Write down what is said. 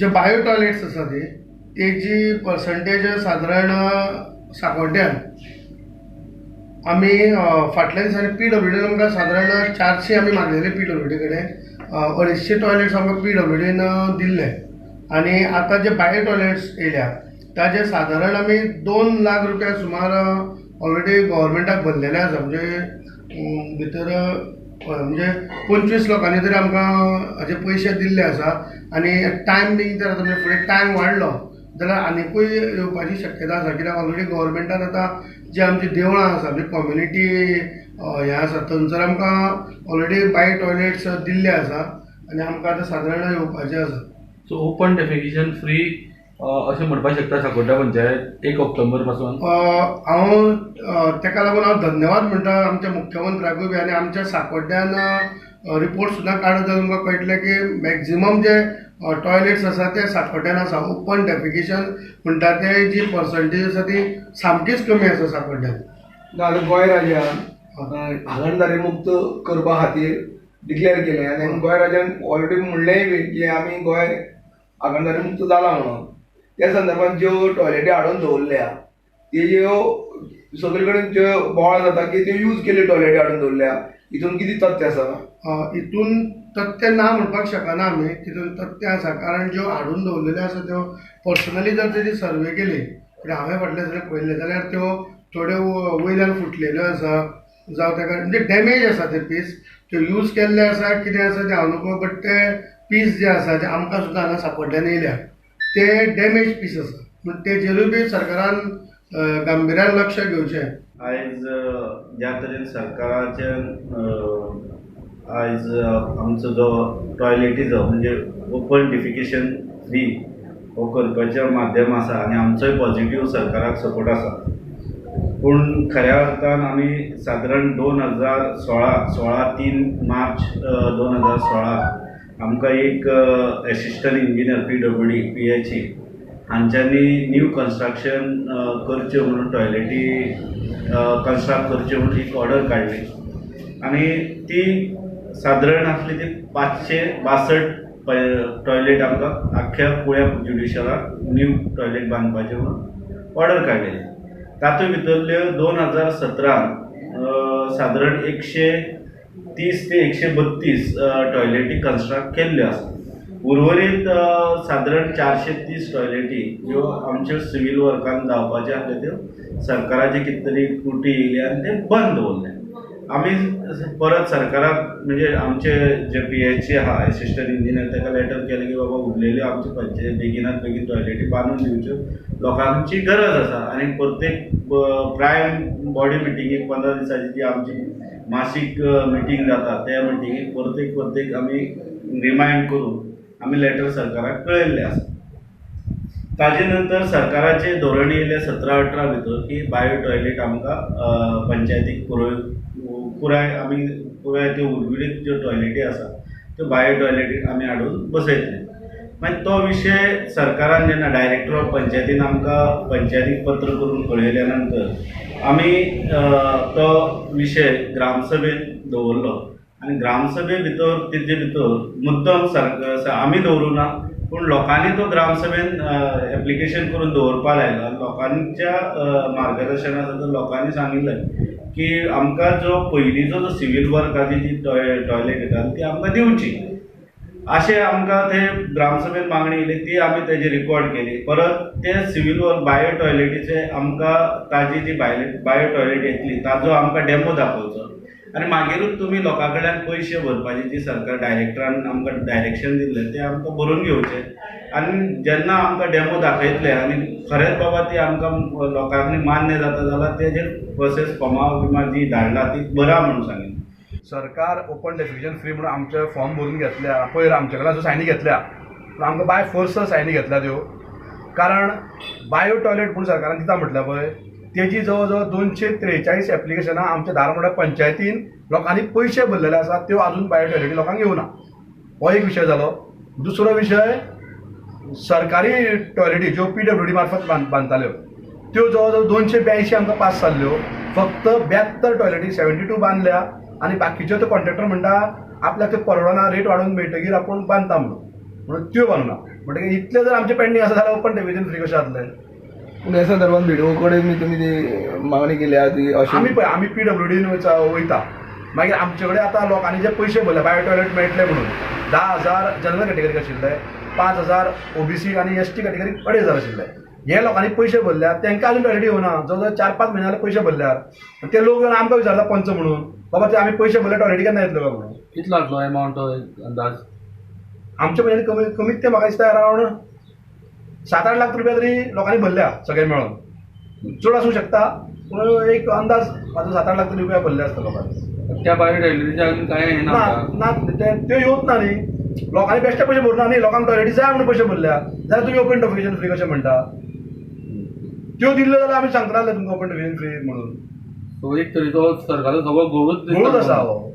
जे bio toilets आसा ती तेजी पर्संटेज सादारण सांकोड्ड्यान आमी फाटल्या दिसांनी पी डब्ल्यू डीन आमकां सादारण 400 आमी मागलेले पी डब्ल्यू डी कडेन 250 टॉयलेट्स आमकां पी डब्ल्यू डीन दिल्ले आनी आतां जे बायो टॉयलेट्स येयल्या ताजे सादारण आमी 2 लाख रुपया सुमार ऑलरेडी गव्हर्मेंटाक भरलेले आसा. म्हणजे भितर म्हणजे 25 लोकांनी तरी आमकां हाजे पयशे दिल्ले आसा आनी टायम बींग तर आतां म्हणजे फुडें टायम वाडलो जाल्यार आनिकूय येवपाची शक्यता आसा. कित्याक ऑलरेडी गव्हर्मेंटान आतां जी आमची देवळां आसा म्हणजे कम्युनिटी हें आसा थंयसर आमकां ऑलरेडी बायो टॉयलेट्स दिल्ले आसा आनी आमकां आतां सादारण येवपाचें आसा. सो ओपन डेफिकेशन फ्री अशें म्हणपाक शकता साकोड्डा पंचायत 1 ऑक्टोबर पासून? हांव ताका लागून हांव धन्यवाद म्हणटा आमच्या मुख्यमंत्र्याकूय बी आनी आमच्या साकोड्ड्यान रिपोर्ट सुद्दां काडत जाल्यार तुमकां कळटलें की मॅक्झिमम जे टॉयलेट्स आसा ते साकोड्ड्यान आसा. ओपन डेफिकेशन म्हणटा ते जी पर्संटेज आसा ती सामकीच कमी आसा साकोड्ड्यान. आतां गोंय राज्यान हागणदारी मुक्त करपा खातीर डिक्लेअर केलें आनी गोंय राज्यान ऑलरेडी म्हणलेंय बी की आमी गोंय हागणदारी मुक्त जालां म्हणून. त्या संदर्भात ज्यो टॉयलेटी हाडून दवरल्या तेज्यो सगळे कडेन ज्यो बोवाळ जाता की त्यो यूज केल्ल्यो टॉयलेटी हाडून दवरल्या, हितून कितें तथ्य आसा? हितून तथ्य ना म्हणपाक शकना आमी, तितून तथ्य आसा. कारण ज्यो हाडून दवरलेल्यो आसा त्यो पर्सनली जर तेजी सर्वे केली, कित्याक हांवें फाटल्या दिसांनी पळयल्लें जाल्यार त्यो थोड्यो वयल्यान फुटलेल्यो आसा जावं ताका म्हणजे डॅमेज आसा ते पीस, त्यो यूज केल्ले आसा कितें आसा तें हांव नको, बट ते पीस जे आसा जे आमकां सुद्दां हांगा सापडल्यान येयल्या ते डॅमेज पीस आसा. पूण तेजेरूय बी सरकारान गांभिर्यान लक्ष घेवचें. आयज ज्या तरेन सरकाराचे आयज आमचो जो टॉयलेटीचो म्हणजे ओपन डिफिकेशन फ्री हो करपाचें माध्यम आसा आनी आमचोय पॉझिटीव सरकाराक सपोर्ट आसा. पूण खऱ्या अर्थान आमी सादारण 2016 16-3 मार्च 2016 आमकां एक assistant engineer P W D P H E हांच्यांनी न्यू कन्स्ट्रक्शन करच्यो म्हणून टॉयलेटी कन्स्ट्रक्ट करच्यो म्हणून एक ऑर्डर काडली आनी ती सादारण आसली ती 562 टॉयलेट आमकां आख्ख्या कुळ्या ज्युडिशलाक न्यू टॉयलेट बांदपाचें म्हणून ऑर्डर काडलेली. तातूंत भितरल्यो 2017 सादारण 130 ते 132 टॉयलेटी कन्स्ट्रक्ट केल्ल्यो आसा. उर्वरीत सादारण 430 टॉयलेटी ह्यो आमच्यो सिवील वर्कान जावपाच्यो आसल्यो त्यो सरकाराची कितें तरी त्रुटी येयली आनी ते बंद दवरले. आमी परत सरकाराक म्हणजे आमचे जे पी एच ई आहा एसिस्टंट इंजिनियर ताका लेटर केलें की बाबा उरलेल्यो आमचे पंचायत बेगिनात बेगीन टॉयलेटी बांदून दिवच्यो, लोकांची गरज आसा. आनी प्रत्येक प्रायम बॉडी मिटिंगेक 15 दिसांची जी आमची मासीक मिटींग जाता त्या मिटिंगेक प्रत्येक प्रत्येक आमी रिमायंड करून आमी लेटर सरकाराक कळयल्लें आसा. ताजे नंतर सरकाराचें धोरण येयलें 17-18 भितर की बायो टॉयलेट आमकां पंचायतीक पुराय आमी पुराय त्यो उर्वरीत ज्यो टॉयलेटी आसा त्यो बायो टॉयलेटी आमी हाडून बसयतले. मागीर तो विशय सरकारान जेन्ना डायरेक्टर ऑफ पंचायतीन आमकां पंचायतीक पत्र करून कळयल्या नंतर आमी तो विशय ग्रामसभेन दवरलो आनी ग्रामसभे भितर तेजे भितर मुद्दम सरकार आमी दवरूं ना पूण लोकांनी तो ग्रामसभेन एप्लिकेशन करून दवरपा लायलो आनी लोकांच्या मार्गदर्शना खातीर लोकांनी सांगिल्लें की आमकां जो पयलींचो जो सिवील वर्काची जी टॉयलेट येता ती आमकां दिवची, अशें आमकां ते ग्रामसभेन मागणी येयली ती आमी तेजी रिकॉर्ड केली. परत ते सिवील वर्क बायो टॉयलेटीचे आमकां ताजी जी बायो टॉयलेट येतली ताजो आमकां डेमो दाखोवचो आनी मागीरूच तुमी लोकां कडल्यान पयशे भरपाची जी सरकार डायरेक्टरान आमकां डायरेक्शन दिल्लें तें आमकां बरोवन घेवचें आनी जेन्ना आमकां डेमो दाखयतले आनी खरेंच बाबा ती आमकां लोकांनी मान्य जाता जाल्यार तेजेर प्रोसेस फॉर्मा बिमा जी धाडला ती बरा म्हणून सांगिल्लें. सरकार ओपन डेफिकेशन फ्री म्हणून आमचे फॉर्म भरून घेतल्या, पयर आमचे कडल्यान सायनी घेतल्या, पूण आमकां बाय फोर्स सायनी घेतल्या त्यो, कारण बायो टॉयलेट म्हणून सरकारान दिता म्हटल्या पळय तेजी जवळ जवळ 243 एप्लिकेशनां आमच्या धारमोड्या पंचायतीन लोकांनी पयशे भरलेले आसा, त्यो आजून बायो टॉयलेटी लोकांक येवना. हो एक विशय जालो. दुसरो विशय सरकारी टॉयलेटी ज्यो पी डब्ल्यू डी मार्फत बांदताल्यो त्यो जवळ जवळ 282 आमकां पास जाल्ल्यो, फक्त 72 टॉयलेटी 72बांदल्या आनी बाकीच्यो तो कॉन्ट्रॅक्टर म्हणटा आपल्याक ते परवडना, रेट वाडोवन मेळटगीर आपूण बांदता म्हणून. म्हणून त्यो बांदूना. म्हणटकीर इतलें जर आमचें पेंडींग आसा जाल्यार ओपन डेफिकेशन फ्री कशें जातलें? पूण ह्या संदर्भात बीडीओ कडेन तुमी ती मागणी केल्या ती अशी? आमी पळय, आमी पीडब्ल्यूडीन वयता, मागीर आमचे कडेन आतां लोकांनी जे पयशे भरले बायो टॉयलेट मेळटले म्हणून, 10,000 जनरल कॅटेगरीक आशिल्ले, 5,000 ओबीसी आनी एसटी कॅटेगरीक 2,500 आशिल्ले. हे लोकांनी पयशे भरल्यात, तांकां अजून टॉयलेटी येवना. जवळ जवळ 4-5 म्हयने जाले पयशे भरल्यार. ते लोक येवन आमकां विचारता पंच म्हणून, बाबा ते आमी पयशे भरले, टॉयलेटी केन्ना येतल्यो काय म्हणून. कितलो आसलो एमावंट अंदाज? आमचे पयशे कमी कमीत ते म्हाका दिसता अरावंड 7-8 लाख रुपया तरी लोकांनी भरल्या सगळे मेळून. चड आसूं शकता, पूण एक अंदाज म्हाजो 7-8 लाख तरी रुपया भरले आसता लोकांनी. त्या भायर टॉयलेटीचे अजून कांय हे ना? ना, त्यो येवच ना न्ही. लोकांनी बेश्टे पयशे भरूना न्ही, लोकांक टॉयलेटी जाय म्हणून पयशे भरल्या. जाल्यार तुमी ओपन डेफिकेशन फ्री कशें म्हणटा? त्यो दिल्ल्यो जाल्यार आमी सांगतले तुमकां ओपन डेफिकेशन फ्री म्हणून. सो एक तरेचो सरकाराचो सगळो घोळूच घोळूच आसा हो.